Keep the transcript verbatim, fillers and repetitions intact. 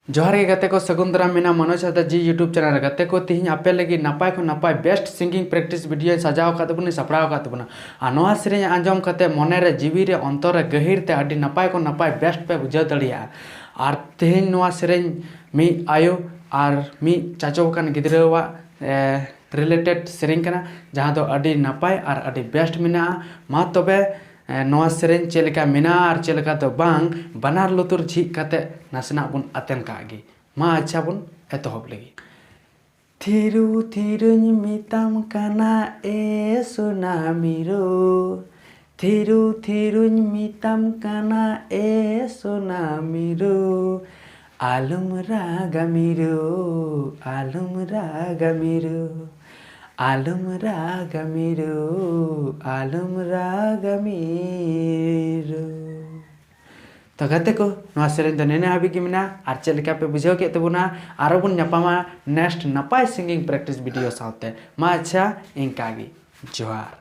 ᱡᱚᱦᱟᱨ ᱜᱮ ᱜᱟᱛᱮ ᱠᱚ, ᱥᱟᱹᱜᱩᱱ ᱫᱟᱨᱟᱢ ᱢᱮᱱᱟᱜᱼᱟ ᱢᱚᱱᱳᱡᱽ ᱦᱟᱸᱥᱫᱟ ᱡᱤ YouTube ᱪᱮᱱᱮᱞ ᱨᱮ᱾ ᱜᱟᱛᱮ ᱠᱚ, ᱛᱤᱦᱤᱧ ᱟᱯᱮ ᱞᱟᱹᱜᱤᱫ ᱱᱟᱯᱟᱭ ᱠᱷᱚᱱ ᱱᱟᱯᱟᱭ ᱵᱮᱥᱴ ᱥᱤᱝᱜᱤᱝ ᱯᱨᱮᱠᱴᱤᱥ ᱵᱷᱤᱰᱤᱭᱳᱧ ᱥᱟᱡᱟᱣ ᱟᱠᱟᱫ ᱛᱟᱵᱚᱱᱟ, ᱥᱟᱯᱲᱟᱣ ᱟᱠᱟᱫ ᱛᱟᱵᱚᱱᱟ᱾ ᱟᱨ ᱱᱚᱣᱟ ᱥᱮᱨᱮᱧ ᱟᱸᱡᱚᱢ ᱠᱟᱛᱮ ᱢᱚᱱᱮ ᱨᱮ, ᱡᱤᱣᱤ ᱨᱮ, ᱚᱱᱛᱚᱨ ᱨᱮ, ᱜᱟᱹᱦᱤᱨ ᱛᱮ ᱟᱹᱰᱤ ᱱᱟᱯᱟᱭ ᱠᱷᱚᱱ ᱱᱟᱯᱟᱭ ᱵᱮᱥᱴ ᱯᱮ ᱵᱩᱡᱷᱟᱹᱣ ᱫᱟᱲᱮᱭᱟᱜᱼᱟ᱾ ᱟᱨ ᱛᱤᱦᱤᱧ ᱱᱚᱣᱟ ᱥᱮᱨᱮᱧ ᱢᱤᱫ ᱟᱭᱳ ᱟᱨ ᱢᱤᱫ ᱪᱟᱪᱚ ᱟᱠᱟᱱ ᱜᱤᱫᱽᱨᱟᱹᱣᱟᱜ, ᱮ, ᱨᱤᱞᱮᱴᱮᱰ ᱥᱮᱨᱮᱧ ᱠᱟᱱᱟ, ᱡᱟᱦᱟᱸ ᱫᱚ ᱟᱹᱰᱤ ᱱᱟᱯᱟᱭ ᱟᱨ ᱟᱹᱰᱤ ᱵᱮᱥᱴ ᱢᱮᱱᱟᱜᱼᱟ᱾ ᱢᱟ ᱛᱚᱵᱮ, ᱮ, ᱱᱚᱣᱟ ᱥᱮᱨᱮᱧ ᱪᱮᱫ ᱞᱮᱠᱟ ᱢᱮᱱᱟᱜᱼᱟ ᱟᱨ ᱪᱮᱫ ᱞᱮᱠᱟ ᱫᱚ ᱵᱟᱝ, ᱵᱟᱱᱟᱨ ᱞᱩᱛᱩᱨ ᱡᱷᱤᱡ ᱠᱟᱛᱮ ᱱᱟᱥᱮᱱᱟᱜ ᱵᱚᱱ ᱟᱛᱮᱱ ᱠᱟᱜ ᱜᱮ᱾ ᱢᱟ ᱟᱪᱪᱷᱟ ᱵᱚᱱ ᱮᱛᱚᱦᱚᱵ ᱞᱮᱜᱮ᱾ ᱛᱷᱤᱨᱩ ᱛᱷᱤᱨᱩᱧ ᱢᱮᱛᱟᱢ ᱠᱟᱱᱟ ᱮ ᱥᱳᱱᱟ ᱢᱤᱨᱩ, ᱛᱷᱤᱨᱩ ᱛᱷᱤᱨᱩᱧ ᱢᱮᱛᱟᱢ ᱠᱟᱱᱟ ᱮ ᱥᱳᱱᱟ ᱢᱤᱨᱩ, ᱟᱞᱚᱢ ᱨᱟᱜᱟ ᱢᱤᱨᱩ, ᱟᱞᱚᱢ ᱨᱟᱜᱟ ᱢᱤᱨᱩ, ᱟᱞᱚᱢ ᱨᱟᱜᱟ ᱢᱤᱨᱩ, ᱟᱞᱚᱢ ᱨᱟᱜᱟ ᱢᱤᱨᱩ᱾ ᱛᱚ ᱜᱟᱛᱮ ᱠᱚ, ᱱᱚᱣᱟ ᱥᱮᱨᱮᱧ ᱫᱚ ᱱᱤᱱᱟᱹᱜ ᱦᱟᱹᱵᱤᱡ ᱜᱮ ᱢᱮᱱᱟᱜᱼᱟ᱾ ᱟᱨ ᱪᱮᱫ ᱞᱮᱠᱟ ᱯᱮ ᱵᱩᱡᱷᱟᱹᱣ ᱠᱮᱫ ᱛᱟᱵᱚᱱᱟ, ᱟᱨᱚ ᱵᱚᱱ ᱧᱟᱯᱟᱢᱟ ᱱᱮᱠᱥᱴ ᱱᱟᱯᱟᱭ ᱥᱤᱝᱜᱤᱝ ᱯᱨᱮᱠᱴᱤᱥ ᱵᱷᱤᱰᱤᱭᱳ ᱥᱟᱶᱛᱮ᱾ ᱢᱟ ᱟᱪᱪᱷᱟ, ᱤᱱᱠᱟ ᱜᱮ᱾ ᱡᱚᱦᱟᱨ᱾